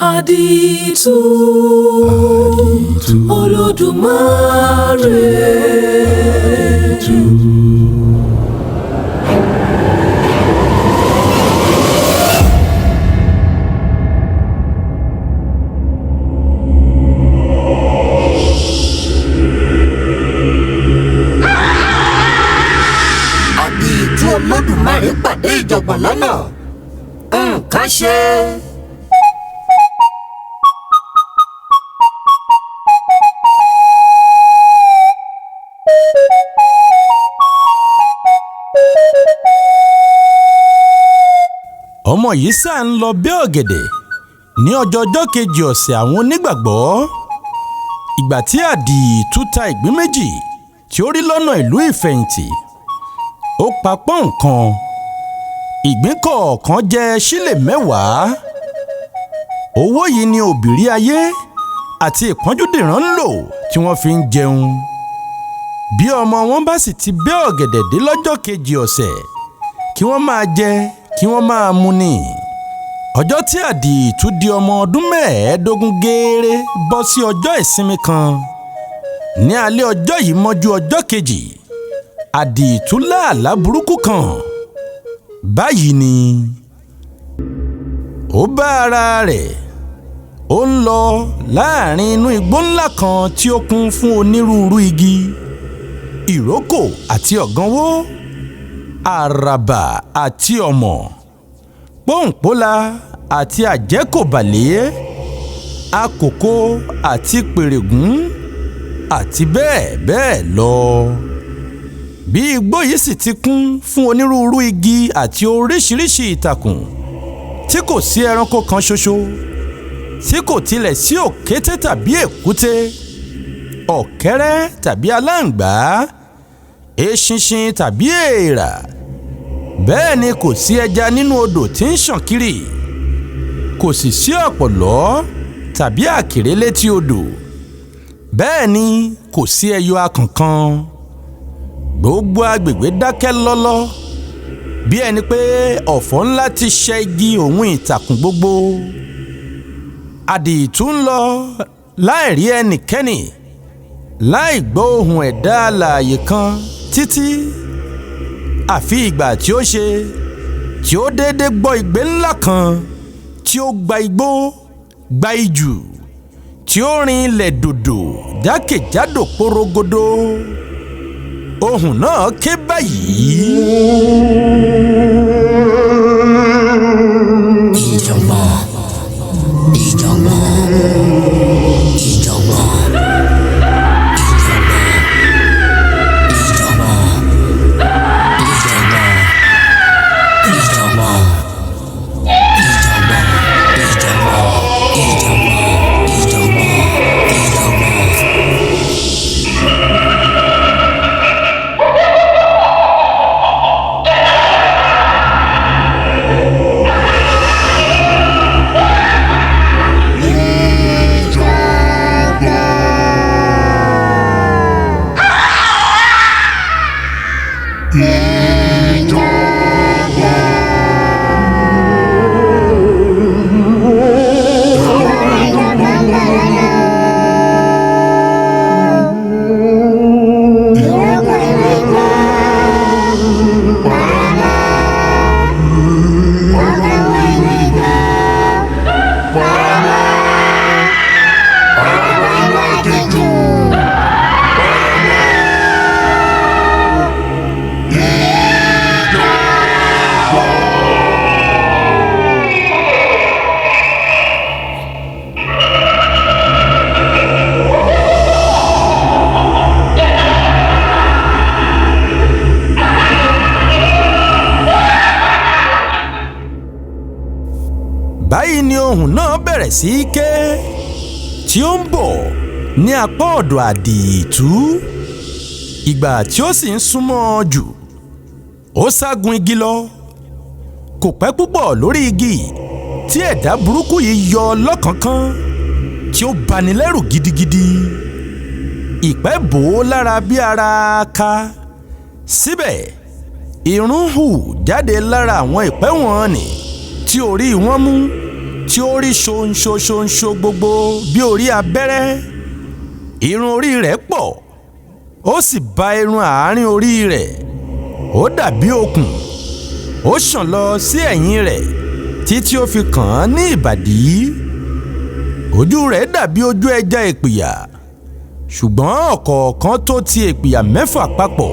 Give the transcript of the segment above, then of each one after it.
Àdìtú Olódùmarè. Àdìtú Olódùmarè pàdé ìjọ̀gbọ̀n lọ́nà, nǹkan ṣe. Ọmọ yìí sáà ń lọ bí ọ̀gẹ̀dẹ̀ ní ọjọ́ ọjọ́ kejì ọ̀sẹ̀ àwọn onígbàgbọ́. Ìgbà tí àdìtú ta ìgbín méjì tí ó rí lọ́nà ìlú ìfẹ̀yìntì, ó pa pọ́n kan. Ìgbín kọ̀ọ̀kan jẹ́ sílè 10. Owó yìí ni òbírí ayé àti ìpọ́njúdìran ń lò tí wọ́n fi ń jẹun. Bí ọmọ wọn bá sì ti bẹ́ ọ̀gẹ̀dẹ̀ dé lọ́jọ́ kejì ọ̀sẹ̀, kí wọ́n máa jẹ, kí wọ́n máa mu ni. Ọjọ́ tí àdìtú di ọmọ ọdún 25 gééré bọ́ sí ọjọ́ ìsinmi kan. Ní alẹ́ ọjọ́ yìí mọ́jú ọjọ́ kejì, àdìtú láàlá burúkú kan. Báyìí ni ó bá ara rẹ̀, ó ń lọ láàrin inú igbó ńlá kan tí ó kún fún onírúurú igi, ìrókò àti ọ̀gànwó, àràbà àti ọ̀mọ̀, pọ́npọ́lá àti àjẹkòbàlẹ̀, àkókò àti pèrègún àti bẹ́ẹ̀ bẹ́ẹ̀ lọ. Bí igbó yìí sì ti kún fún onírúurú igi àti oríṣiríṣi ìtàkùn, tí kò sí ẹranko kan ṣoṣo, tí kò tilẹ̀ sí òkété tàbí èkúté, ọ̀kẹ́rẹ́ tàbí aláǹgbá, eṣinṣin tàbí èèrà. Bẹ́ẹ̀ ni kò sí ẹja nínú odò tí ń ṣàn kiri, kò sì sí ọ̀pọ̀lọ́ tàbí àkèré létí odò. Bẹ́ẹ̀ ni kò sí ẹyọ akàn kan. Gbogbo agbègbè dákẹ́ lọ́lọ́, bí ẹni pé ọ̀fọ̀ ńlá ti ṣẹ́ igi òun ìtàkùn gbogbo. Àdìtú ń lọ láì rí ẹnikẹ́ni, láì gbọ́ ohùn ẹ̀dá alààyè kan títí àfi ìgbà tí ó ṣe tí ó déédé gbọ́ igbe ńlá kan tí ó gba igbó gba ijù, tí ó rin ilẹ̀ dòdò jákèjádò porogodo. Ohùn náà ké báyìí. Ìjọ̀gbọ̀n, ìjọ̀gbọ̀n, ìjọ̀gbọ̀n, ìjọ̀gbọ̀n, ìjọ̀gbọ̀n, ìjọ̀gbọ̀n, ìjọ̀gbọ̀n, ìjọ̀gbọ̀n, ìjọ̀gbọ̀n, ìjọ̀gbọ̀n, ìjọ̀gbọ̀n, ìjọ̀gbọ̀n. Báyìí ni ohùn náà bẹ̀rẹ̀ sí í ké tí ó ń bọ̀ ní apá ọ̀dọ̀ àdìtú. Ìgbà tí ó sì ń súnmọ́ ọ jù, ó ságun igi lọ. Kò pẹ́ púpọ̀ lórí igi tí ẹ̀dá burúkú yìí yọ lọ́kànkán, tí ó bani lẹ́rù gidigidi. Ìpẹ́ bò ó lára bí ara ká. Síbẹ̀ irun hù jáde lára àwọn ìpẹ́ wọn nì tí orí wọn mú, tí ó rí ṣonṣo ṣonṣo gbogbo bí orí abẹ́rẹ́. Irun orí rẹ̀ pọ̀, ó sì ba irun àárín orí rẹ̀, ó dàbí okùn, ó ṣàn lọ sí ẹ̀yìn rẹ̀ títí ó fi kàn án ní ìbàdí. Ojú rẹ̀ dàbí ojú ẹja ìpìyà, ṣùgbọ́n ọ̀kọ̀ọ̀kan tó ti ìpìyà 6 papọ̀.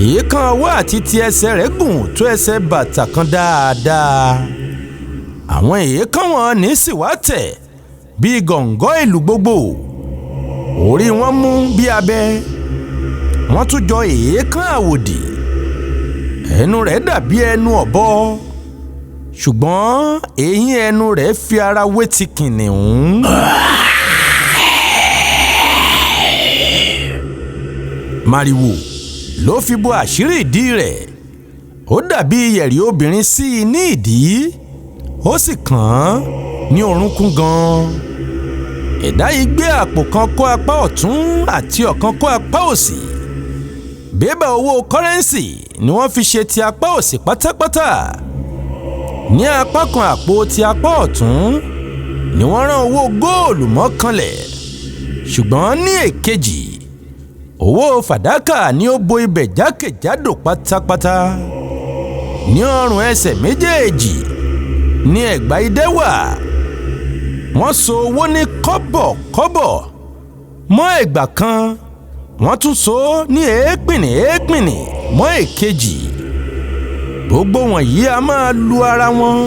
Èékán ọwọ́ àti ti ẹsẹ̀ rẹ̀ gùn tó ẹsẹ̀ bàtà kan dáadáa. Àwọn èékán wọn ní sì wá tẹ̀ bíi gọ̀ǹgọ́ ìlú gbogbo. Orí wọn mú bí abẹ, wọ́n tún jọ èékán àwòdì. Ẹnu rẹ̀ dàbí ẹnu ọ̀bọ, ṣùgbọ́n eyín ẹnu rẹ̀ fi ara wé ti kìnìún. Màrìwò ló fi bo àṣírí ìdí rẹ̀. Ó dàbí yẹ̀rì obìnrin sí i ní ìdí, ó sì kàn án ní orúnkún gan-an. Ẹ̀dá yìí gbé àpò kan kó apá ọ̀tún àti ọ̀kan kó apá òsì. Bébà owó kọ́rẹ́ǹsì ni wọ́n fi ṣe ti apá òsì pátápátá. Ní apá kan àpò ti apá ọ̀tún ni wọ́n rán owó góòlù mọ́kànlẹ̀, ṣùgbọ́n ní èkejì owó fàdákà ni ó bo ibẹ̀ jákèjádò pátápátá. Ní ọrùn ẹsẹ̀ méjèèjì ní ẹ̀gbà idẹ wà. Wọ́n so owó ní kọ́bọ̀kọ́bọ̀ mọ́ ẹ̀gbà kan, wọ́n tún so ní èépìnì èépìnì mọ́ èkejì. Gbogbo wọ̀nyí a máa lu ara wọn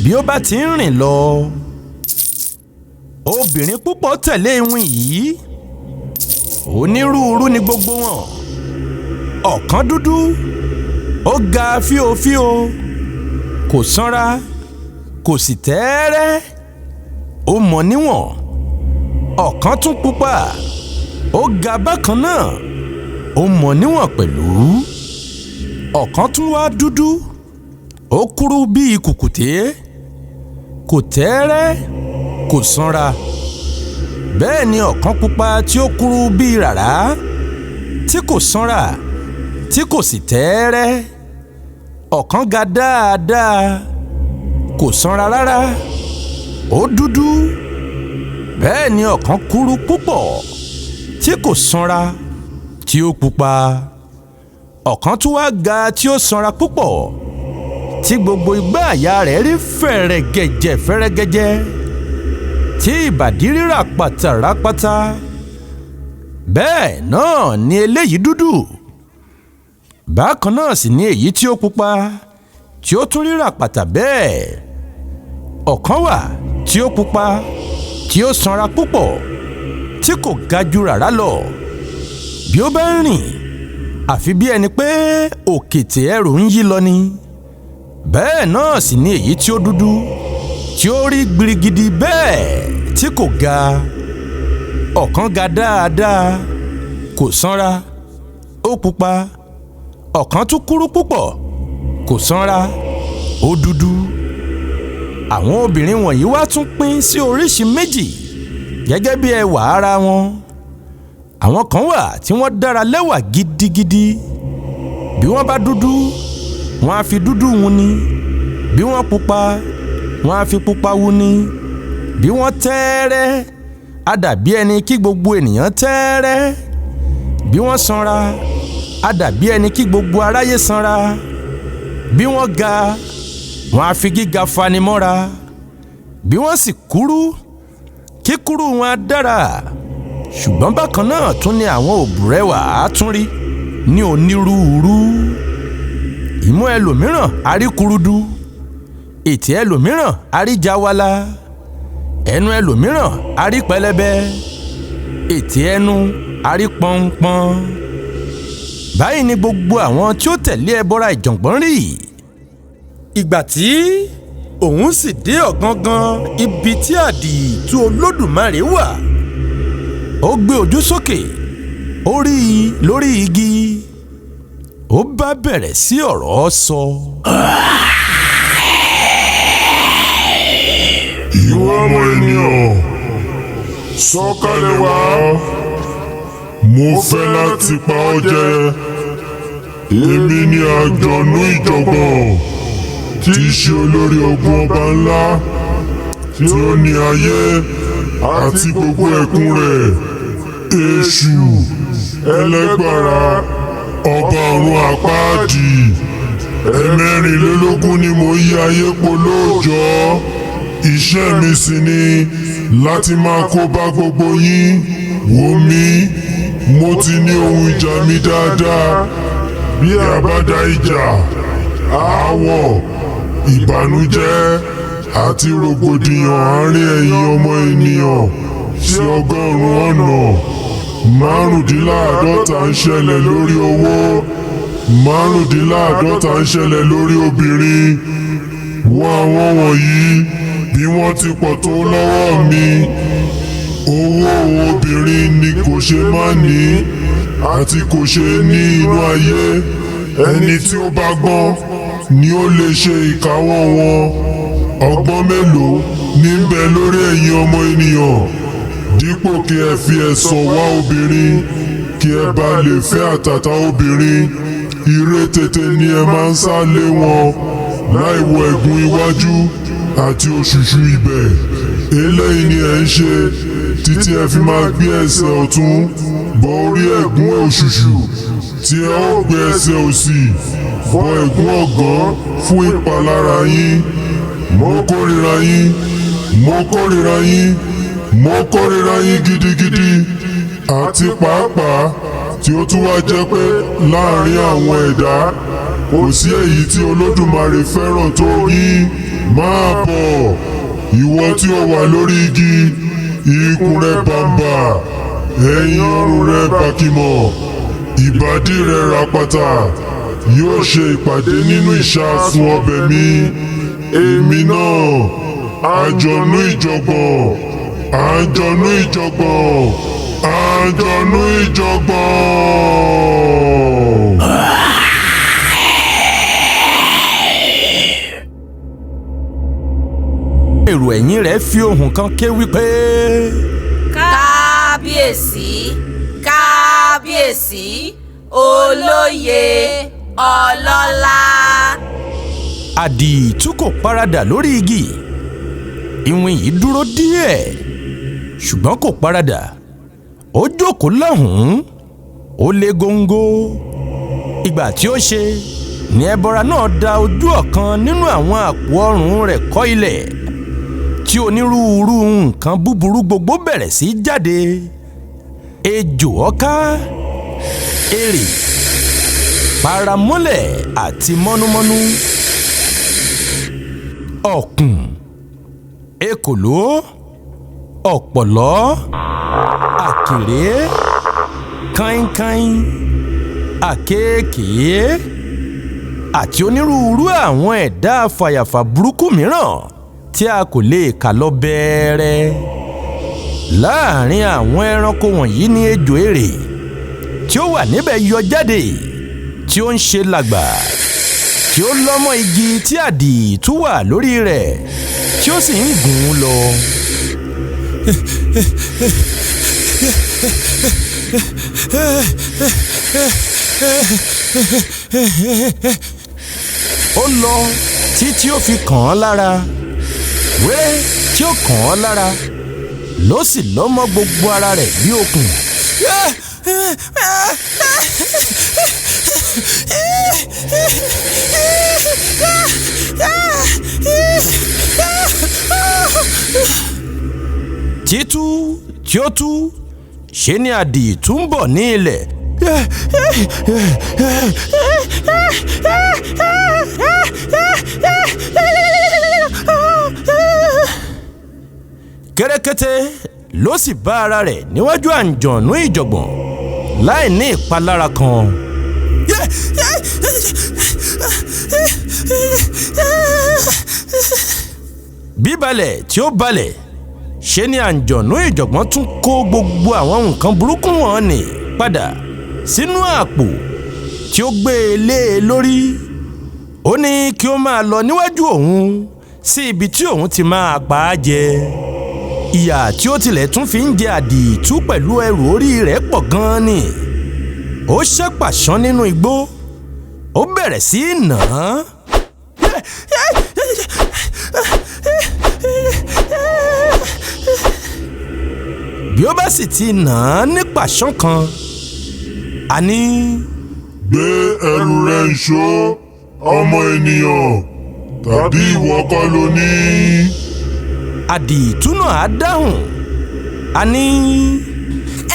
bí ó bá ti ń rìn lọ. Obìnrin púpọ̀ tẹ̀lé iwin yìí. Onírúurú ni gbogbo wọn. Ọ̀kan dúdú, ó ga fíofío, kò sanra, kò sì tẹ́ẹ́rẹ́, ó mọ níwọ̀n. Ọ̀kan tún pupa, ó ga bákan náà, ó mọ níwọ̀n pẹ̀lú. Ọ̀kan tún wá dúdú, ó kúrú bíi kùkùté, kò tẹ́ẹ́rẹ́, kò sanra. Bẹ́ẹ̀ ni ọ̀kan pupa tí ó kúrú bíi ràrá, tí kò sanra, tí kò sì tẹ́ẹ́rẹ́. Ọ̀kan ga dáadáa, kò sanra rárá, ó dúdú. Bẹ́ẹ̀ ni ọ̀kan kúrú púpọ̀, tí kò sanra, tí ó pupa. Ọ̀kan tún wá ga tí ó sanra púpọ̀, tí gbogbo igbá àyà rẹ̀ rí fẹ̀rẹ̀gẹ̀jẹ̀ fẹ̀rẹ̀gẹ̀jẹ̀, tí ìbàdí rírà pátárápátá. Bẹ́ẹ̀ náà ni eléyìí dúdú. Bákan náà sì ni èyí tí ó pupa, tí ó tún rírà pàtà bẹ́ẹ̀. Ọ̀kan wà tí ó pupa, tí ó sanra púpọ̀, tí kò ga ju rárá lọ. Bí ó bá ń rìn, àfi bí ẹni pé òkìtì ẹrù ń yí lọ ni. Bẹ́ẹ̀ náà sì ni èyí tí ó dúdú, tí ó rí gbirigidi bẹ́ẹ̀ tí kò ga. Ọ̀kan ga dáadáa, kò sanra, ó pupa. Ọ̀kan tún kúrú púpọ̀, kò sanra, ó dúdú. Àwọn obìnrin wọ̀nyí wá tún pín sí oríṣi méjì gẹ́gẹ́ bí ẹwà ara wọn. Àwọn kan wà tí wọ́n dára lẹ́wà gidigidi. Bí wọ́n bá dúdú, wọ́n á fi dúdú wun ni. Bí wọ́n pupa, wọ́n á fi pupa wun ni. Bí wọ́n tẹ́ẹ́rẹ́, á dàbí ẹni kí gbogbo ènìyàn tẹ́ẹ́rẹ́. Bí wọ́n sanra, á dàbí ẹni kí gbogbo aráyé sanra. Bí wọ́n ga, wọ́n á fi gíga fani mọ́ra. Bí wọ́n sì kúrú, kíkúrú wọn á dára. Ṣùgbọ́n bákan náà tún ni àwọn òbúrẹ́wà á tún rí ní onírúurú. Ìmú ẹlòmíràn á rí kurudu, ètè ẹlòmíràn á rí jawala, ẹnu ẹlòmíràn á rí pẹlẹbẹ, ètè ẹnu á rí pọnpọn. Báyìí ni gbogbo àwọn tí ó tẹ̀lé ẹbọra ìjàngbọ̀n rí. Ìgbà tí òun sì dé ọ̀gangan ibi tí àdìtú Olódùmarè wà, ó gbé ojú sókè, ó rí i lórí igi, ó bá bẹ̀rẹ̀ sí ọ̀rọ̀ sọ. Ìwọ ọmọ ènìyàn, sọ̀kalẹ̀ wá. Mo fẹ́ láti pa ọ́ jẹ. Èmi ni àjọ̀nú ìjọ̀gbọ̀n. tí í ṣe olórí ogun ọba ńlá tí ó ní ayé àti gbogbo ẹ̀kún rẹ̀, èṣù ẹlẹ́gbára, ọba ọ̀run àpáàdì. 24 ni mo yí ayé po lóòjọ́. Iṣẹ́ mi sì ni láti máa kó bá gbogbo yín. Wò mí, mo ti ní ohun ìjà mi dáadáa. Bí a bá da ìjà, aáwọ̀, ìbànújẹ́ àti rògbòdìyàn àárín ẹ̀yin ọmọ ènìyàn sí 100 ọ̀nà, 55 ń ṣẹlẹ̀ lórí owó, 55 ń ṣẹlẹ̀ lórí obìnrin. Wo àwọn wọ̀nyí bí wọ́n ti pọ̀ tó lọ́wọ́ mi. Owó obìnrin ni kò ṣe má ní àti kò ṣe ní inú ayé. Ẹni tí ó bá gbọ́n ni ó lè ṣe ìkáwọ́ wọn. Ọgbọ́n mélòó ní ń bẹ lórí ẹ̀yin ọmọ ènìyàn? Dípò kí ẹ fi ẹ̀sọ̀ wá obìnrin, kí ẹ bá lè fẹ́ àtàtà obìnrin, ire tètè ni ẹ máa ń sá lé wọn láì wo ẹ̀gún iwájú àti òṣùṣù ibẹ̀. Eléyìí ni ẹ ń ṣe títí ẹ fi máa gbé ẹsẹ̀ ọ̀tún bọ orí ẹ̀gún òṣùṣù, tí ẹ ó gbé ẹsẹ̀ òsì bọ ẹ̀gún ọ̀gán fún ìpalára yín. Mo kórìíra yín, mo kórìíra yín, mo kórìíra yín gidigidi. Àti pàápàá tí ó tún wá jẹ́ pé láàrin àwọn ẹ̀dá kò sí èyí tí Olódùmarè fẹ́ràn tó yín. Máa bọ̀, ìwọ tí ó wà lórí igi, ikùn rẹ bàǹbà, ẹ̀yìn ọrùn rẹ bàkìmọ̀, ìbàdí rẹ ràpàtà, yóò ṣe ìpàdé nínú ìṣàsùn ọbẹ̀ mi. Èmi náà, àjọ̀nú ìjọ̀gbọ̀n, àjọ̀nú ìjọ̀gbọ̀n, àjọ̀nú ìjọ̀gbọ̀n. Èrò ẹ̀yìn rẹ̀ fi ohùn kan ké wípé, Kábíyèsí, kábíyèsí, olóyè ọlọ́lá. Àdìtú kò paradà lórí igi. Iwin yìí dúró díẹ̀ ṣùgbọ́n kò paradà. Ó jókòó lọ́hùn-ún, ó lé góńgó. Ìgbà tí ó ṣe ni ẹbọra náà da ojú ọ̀kan nínú àwọn àpò ọrùn rẹ̀ kọ́ ilẹ̀, tí onírúurú nǹkan búburú gbogbo bẹ̀rẹ̀ sí jáde. Ejò ọ̀ká, èrè, paramọ́lẹ̀ àti mọ́númọ́nú, ọ̀kùn, ekòló, ọ̀pọ̀lọ́, àkèré, káínkán, àkéèké àti onírúurú àwọn ẹ̀dá fàyàfà burúkú mìíràn tí a kò lè kà lọ bẹ́ẹ̀rẹ́. Láàrin àwọn ẹranko wọ̀nyí ni ejò èrè tí ó wà níbẹ̀ yọ jáde, tí ó ń ṣe làgbà, tí ó lọ́mọ igi tí àdìtú wà lórí rẹ̀, tí ó sì ń gùn ún lọ. Ó lọ títí ó fi kàn án lára. Wéré tí ó kàn án lára ló sì lọ́mọ gbogbo ara rẹ̀ bí okùn. Títú tí ó tú ṣe ni àdìtú ń bọ̀ ní ilẹ̀. Kẹ́rẹ́kẹ́tẹ́ ló sì bá ara rẹ̀ níwájú àǹjọ̀nú ìjọ̀gbọ̀n láì ní ìpalára kan. Bíbalẹ̀ tí ó balẹ̀ ṣe ni àǹjọ̀nú ìjọ̀gbọ̀n tún kó gbogbo àwọn nǹkan burúkú wọn nì padà sínú àpò tí ó gbé e lé e lórí. Ó ní kí ó máa lọ níwájú òun sí ibi tí òun ti máa pa á jẹ. Ìyà tí ó tilẹ̀ tún fi ń jẹ àdìtú pẹ̀lú ẹrù orí rẹ̀ pọ̀ gan-an ni. Ó ṣẹ́pàṣán nínú igbó, ó bẹ̀rẹ̀ sí í nà án. Bí ó bá sì ti nà án ní pàṣán kan, àní Gbé ẹrù rẹ nṣó, ọmọ ènìyàn, tàbí ìwọ kọ́ ló ní. Àdìtú náà á dáhùn, àní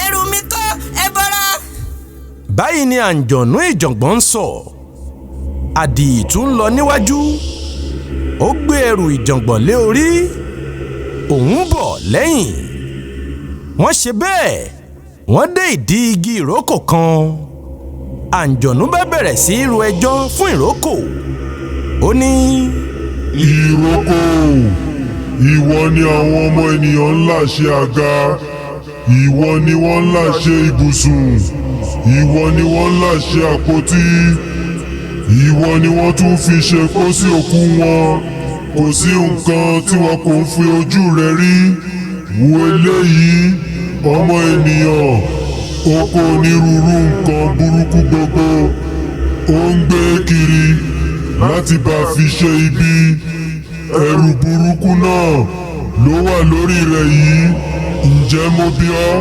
Ẹrù mi kọ́, ẹbọra. Báyìí ni àǹjọ̀nú ìjàngbọ̀n ń sọ. Àdìtú ń lọ níwájú, ó gbé ẹrù ìjàngbọ̀n lé orí, òun bọ̀ lẹ́yìn. Wọ́n ṣe bẹ́ẹ̀, wọ́n dé ìdí igi ìrókò kan. Àǹjọ̀nú bá bẹ̀rẹ̀ sí í ro ẹjọ́ fún ìrókò. Ó ní Ìrókò, ìwọ ni àwọn ọmọ ènìyàn ńlá ṣe àga, ìwọ ni wọ́n ńlá ṣe ibùsùn, ìwọ ni wọ́n ńlá ṣe àpótí, ìwọ ni wọ́n tún fi ṣe pósí òkú wọn. Kò sí nǹkan tí wọn kò ń fi ojú rẹ rí. Wo eléyìí, ọmọ ènìyàn, ó kó onírúurú nǹkan burúkú gbogbo, ó ń gbé kiri láti bá fi ṣe ibi. Ẹrù burúkú náà ló wà lórí rẹ̀ yìí. Ǹjẹ́ mo bi ọ́,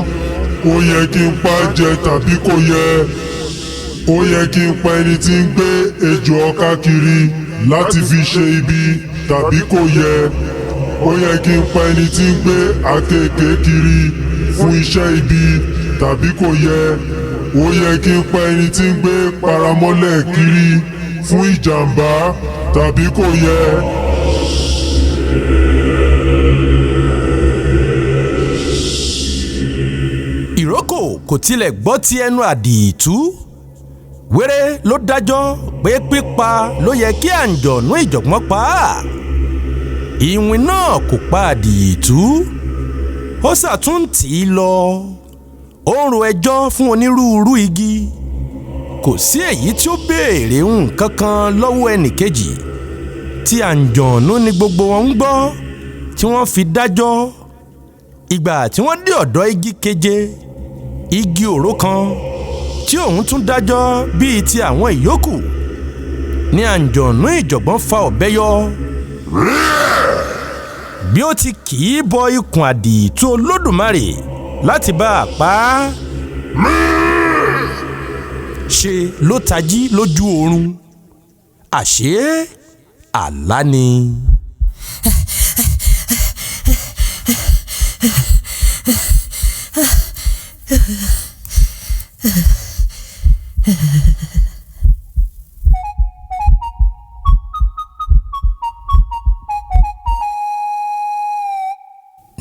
ó yẹ kí n pa á jẹ tàbí kò yẹ? Ó yẹ kí n pa ẹni tí ń gbé ejò ọká kiri láti fi ṣe ibi tàbí kò yẹ? Ó yẹ kí n pa ẹni tí ń gbé àkekèé kiri fún iṣẹ́ ibi tàbí kò yẹ? Ó yẹ kí n pa ẹni tí ń gbé paramọ́lẹ̀ kiri fún ìjàmbá tàbí kò yẹ? Ìrókò kò tilẹ̀ gbọ́ ti ẹnu àdìtú. Wéré ló dájọ́ pé pípa ló yẹ kí àǹjọ̀nú ìjọ̀gbọ́n pa á. Ìwìn náà kò pa àdìtú, ó ṣàtúntì í lọ. Ó ń ro ẹjọ́ fún onírúurú igi. Kò sí èyí tí ó béèrè nǹkan kan lọ́wọ́ ẹnìkejì. Tí àǹjọ̀nú ni gbogbo wọn ń gbọ́ tí wọ́n fi dájọ́. Ìgbà tí wọ́n dé ọ̀dọ̀ igi keje, igi òró kan, tí òun tún dájọ́ bíi ti àwọn ìyókù, ní àǹjọ̀nú ìjọ̀gbọ́n fa ọ̀bẹ yọ. Bí ó ti kì í bọ ikùn àdìtú Olódùmarè láti bá a pa á, ṣe ló tají lójú oorun. Àṣé àlá ni.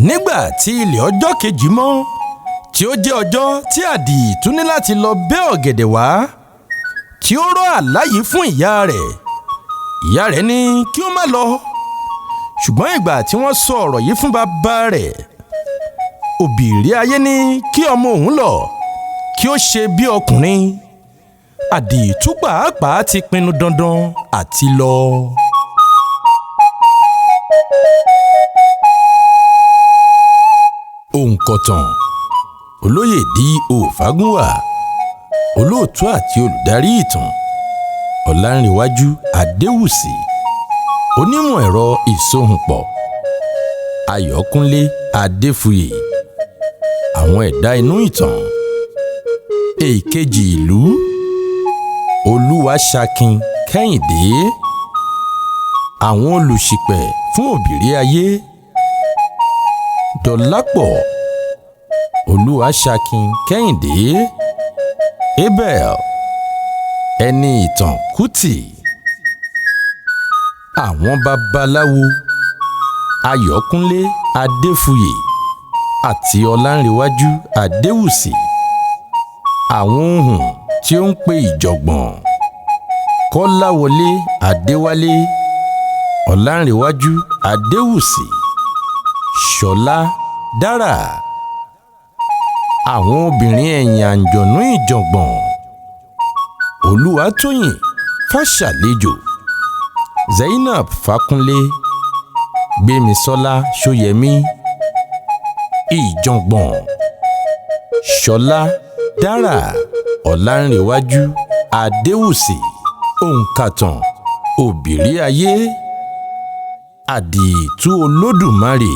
Nígbà tí ilẹ̀ ọjọ́ kejì mọ́, tí ó jẹ́ ọjọ́ tí àdìtú ní láti lọ bẹ́ ọ̀gẹ̀dẹ̀ wá, tí ó rọ́ àlá yìí fún ìyá rẹ̀, ìyá rẹ̀ ní kí ó má lọ. Ṣùgbọ́n ìgbà tí wọ́n sọ ọ̀rọ̀ yìí fún bàbá rẹ̀, òbírí ayé ní kí ọmọ òun lọ, kí ó ṣe bí ọkùnrin. Àdìtú pàápàá ti pinnu dandan àti lọ. Òǹkọ̀tàn Olóyè D.O. Fágúnwà, olóòtú àti olùdarí ìtàn Ọ̀làǹrẹ̀wájú Adéwùsì, onímọ̀ ẹ̀rọ ìsohùnpọ̀ Ayọ̀kúnlé Adéfuyè. Àwọn ẹ̀dá inú ìtàn: èkejì ìlú, Olúwaṣakin Kẹ́hìndé. Àwọn olùṣìpẹ̀ fún òbírí ayé: Dọ̀lápọ̀, Olúwaṣakin Kẹ́hìndé, Abel, Ẹni Ìtàn Kútì. Àwọn babaláwo: Ayọ̀kúnlé Adéfuyè àti Ọlánrewájú Adéwùsì. Àwọn ohùn tí ó ń pe ìjọ̀gbọ̀n: Kọ́láwọlé Adéwálé, Ọlánrewájú Adéwùsì, Ṣọlá Dára. Àwọn obìnrin ẹ̀yìn àǹjọ̀nú ìjọ̀gbọ̀n: Olúwatóyìn Fáṣàlejò, Zainab Fákúnlé, Gbémisọ́lá Ṣóyẹmí. Ìjọ̀gbọ̀n: Ṣọlá Dára, Ọlánrewájú Adéwùsì. Òǹkàtàn Òbírí Ayé, Àdìtú Olódùmarè,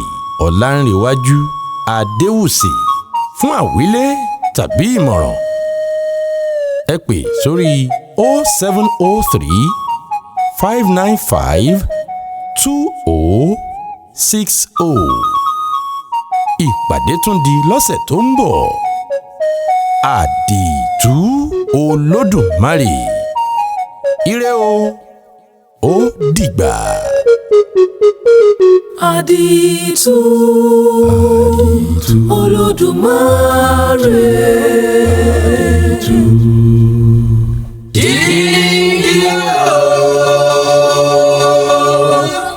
Ọlánrewájú Adéwùsì. Fún àwílé tàbí ìmọ̀ràn, ẹ pè sórí 0703 595 2060. Ìpàdé tún di lọ́sẹ̀ tó ń bọ̀. Àdìtú Olódùmarè. Ire o, ó dìgbà. Àdìtú Olódùmarè.